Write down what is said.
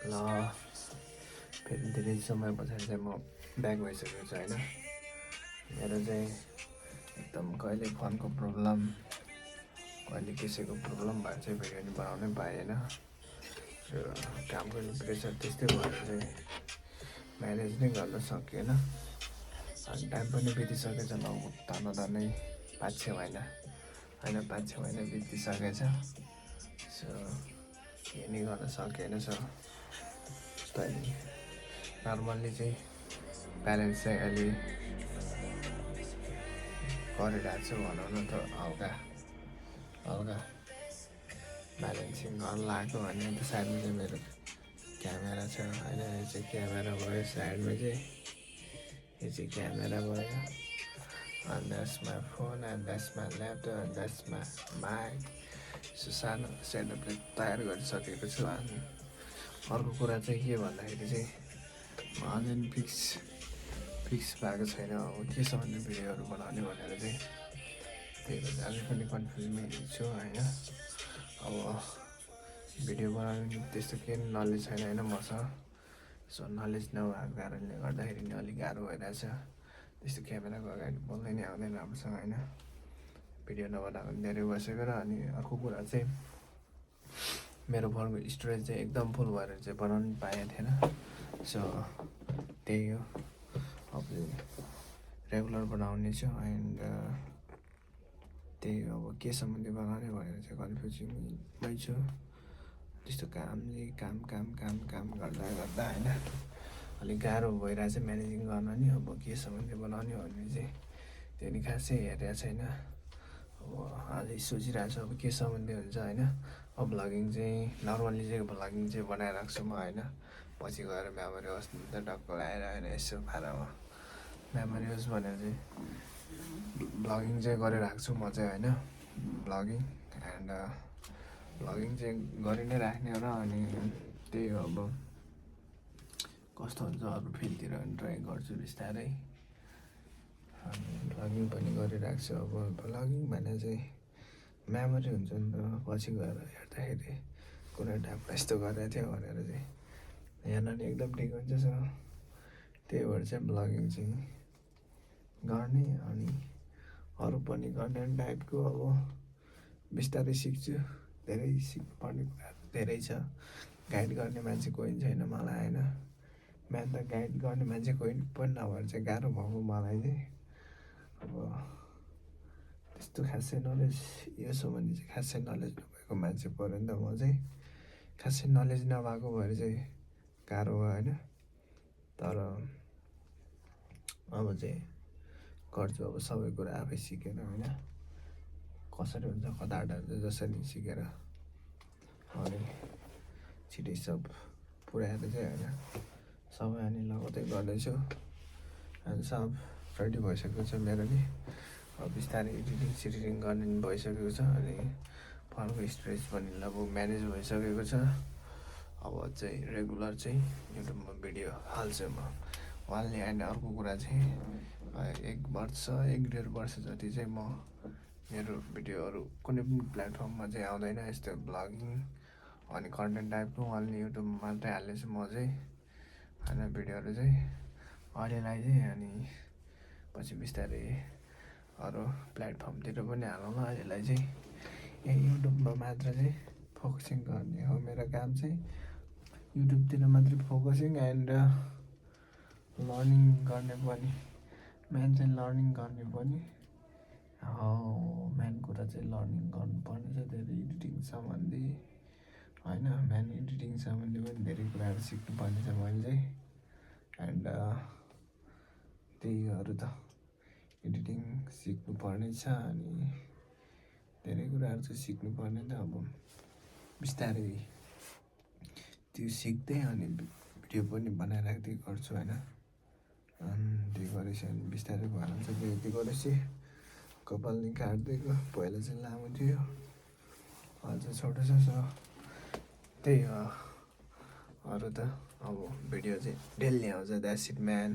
ल फेरि धेरै समय पछाडि चाहिँ म ब्याक भइसकेको छु होइन। मेरो चाहिँ एकदम कहिले फोनको प्रब्लम कहिले कसैको प्रब्लम भएर चाहिँ भिडियो नि बनाउनै पाएन। र कामको प्रेसर त्यस्तै भएर चाहिँ म्यानेज नै गर्न सकिएन। अनि टाइम पनि बितिसकेछ नहुँदा नै 5-6 महिना होइन 5-6 महिना बितिसकेछ। सो केही नै गर्न सकेन। सो अहिले नर्मल्ली चाहिँ ब्यालेन्स चाहिँ अहिले गरिरहेको छु भनौँ न त। हल्का ब्यालेन्सिङ गर्न लाग्यो भने अन्त साइडमा चाहिँ मेरो क्यामेरा छ होइन। यो चाहिँ क्यामेरा भयो साइडमा चाहिँ, यो चाहिँ क्यामेरा भयो। And that's my phone and that's my laptop and that's my mic. So सानो सेटअपले तयार गरिसकेको छु। अनि अर्को कुरा चाहिँ के भन्दाखेरि चाहिँ म अझै फिक्स भएको छैन अब के सम्बन्धी भिडियोहरू बनाउने भनेर चाहिँ। त्यही भएर अझै पनि कन्फ्युजमै छु होइन। अब भिडियो बनाउने त्यस्तो केही नलेज छैन होइन मसँग। सो नलेज नभएको कारणले गर्दाखेरि नि अलिक गाह्रो भइरहेछ। त्यस्तो क्यामेराको अगाडि बोल्दै नै आउँदैन राम्रोसँग होइन। भिडियो नबनाएको पनि धेरै भइसक्यो। र अनि अर्को कुरा चाहिँ मेरो फोनको स्टोरेज चाहिँ एकदम फुल भएर चाहिँ बनाउनु पाएको थिएन। सो त्यही हो, अब रेगुलर बनाउने छु। एन्ड त्यही हो, अब के सम्बन्धी बनाउने भनेर चाहिँ कन्फ्युजमै छु। त्यस्तो काम गर्दा होइन अलिक गाह्रो भइरहेछ म्यानेजिङ गर्न नि। अब के सम्बन्धी बनाउने भन्ने चाहिँ त्यो नि खासै हेरेको छैन। अब अझै सोचिरहेको छु अब के सम्बन्धी हुन्छ होइन। अब भ्लगिङ चाहिँ नर्मल्ली चाहिँ भ्लगिङ चाहिँ बनाइरहेको छु म होइन। पछि गएर मेमोरी होस् त टक्क लगाएर होइन यसो पारामा मेमोरी होस् भनेर चाहिँ भ्लगिङ चाहिँ गरिरहेको छु म चाहिँ होइन। भ्लगिङ एन्ड भ्लगिङ चाहिँ गरि नै राख्ने हो। र अनि त्यही हो, अब कस्तो हुन्छ अरू फिल्डतिर पनि ट्राई गर्छु बिस्तारै। अनि भ्लगिङ पनि गरिरहेको छु। अब भ्लगिङ भने चाहिँ मेमोरी हुन्छ नि त, पछि गएर हेर्दाखेरि कुनै टाइममा यस्तो गरेको थियो भनेर चाहिँ हेर्न नि एकदम ठिक हुन्छ। सो त्यही भएर चाहिँ भ्लगिङ चाहिँ गर्ने अनि अरू पनि गर्ने टाइपको अब बिस्तारै सिक्छु। धेरै सिक्नुपर्ने कुराहरू धेरै छ। गाइड गर्ने मान्छे कोही छैन मलाई होइन। मेन त गाइड गर्ने मान्छे कोही पनि नभएर चाहिँ गाह्रो भएको मलाई चाहिँ। अब त्यस्तो खासै नलेज यो सम्बन्धी चाहिँ खासै नलेज नभएको मान्छे पऱ्यो नि त म चाहिँ। खासै नलेज नभएको भएर चाहिँ गाह्रो भयो होइन। तर अब चाहिँ गर्छु अब सबै कुरा आफै सिकेर होइन। कसरी हुन्छ कताबाट हुन्छ जसरी सिकेर अनि छिटै सब पुऱ्याएर चाहिँ होइन सबै अनि लगाउँदै गर्दैछु। अनि सब रेडी भइसकेको छ मेरो नि। अब बिस्तारै एडिटिङ गर्ने नि भइसकेको छ। अनि फोनको स्टोरेज पनि लगभग म्यानेज भइसकेको छ। अब चाहिँ रेगुलर चाहिँ युट्युबमा भिडियो हाल्छु म हाल्ने। एन्ड अर्को कुरा चाहिँ 1.5 वर्ष जति चाहिँ म मेरो भिडियोहरू कुनै पनि प्लेटफर्ममा चाहिँ आउँदैन। यस्तो भ्लगिङ अनि कन्टेन्ट टाइपको अन्ली युट्युबमा मात्रै हाल्नेछु म चाहिँ होइन भिडियोहरू चाहिँ अहिलेलाई चाहिँ। अनि पछि बिस्तारै अरू प्लेटफर्मतिर पनि हालौँला। अहिलेलाई चाहिँ यही युट्युबमा मात्र चाहिँ फोकसिङ गर्ने हो मेरो काम चाहिँ। युट्युबतिर मात्रै फोकसिङ एन्ड लर्निङ गर्ने पनि मेन चाहिँ लर्निङ गर्ने पनि हो। मेन कुरा चाहिँ लर्निङ गर्नुपर्ने छ धेरै एडिटिङ सम्बन्धी होइन। मेन एडिटिङ सम्बन्धी पनि धेरै कुराहरू सिक्नुपर्ने छ मैले चाहिँ। एन्ड त्यहीहरू त एडिटिङ सिक्नुपर्ने छ। अनि धेरै कुराहरू चाहिँ सिक्नुपर्ने त अब बिस्तारै त्यो सिक्दै अनि भिडियो पनि बनाइराख्दै गर्छु होइन। अनि त्यो गरेपछि अनि बिस्तारै भएर जान्छ। त्यो गरेपछि कपाल नि काट्दै गयो। पहिला चाहिँ लामो थियो अझ छोटो छ। सो त्यही हो, अरू त अब भिडियो चाहिँ डेली आउँछ। That's it man.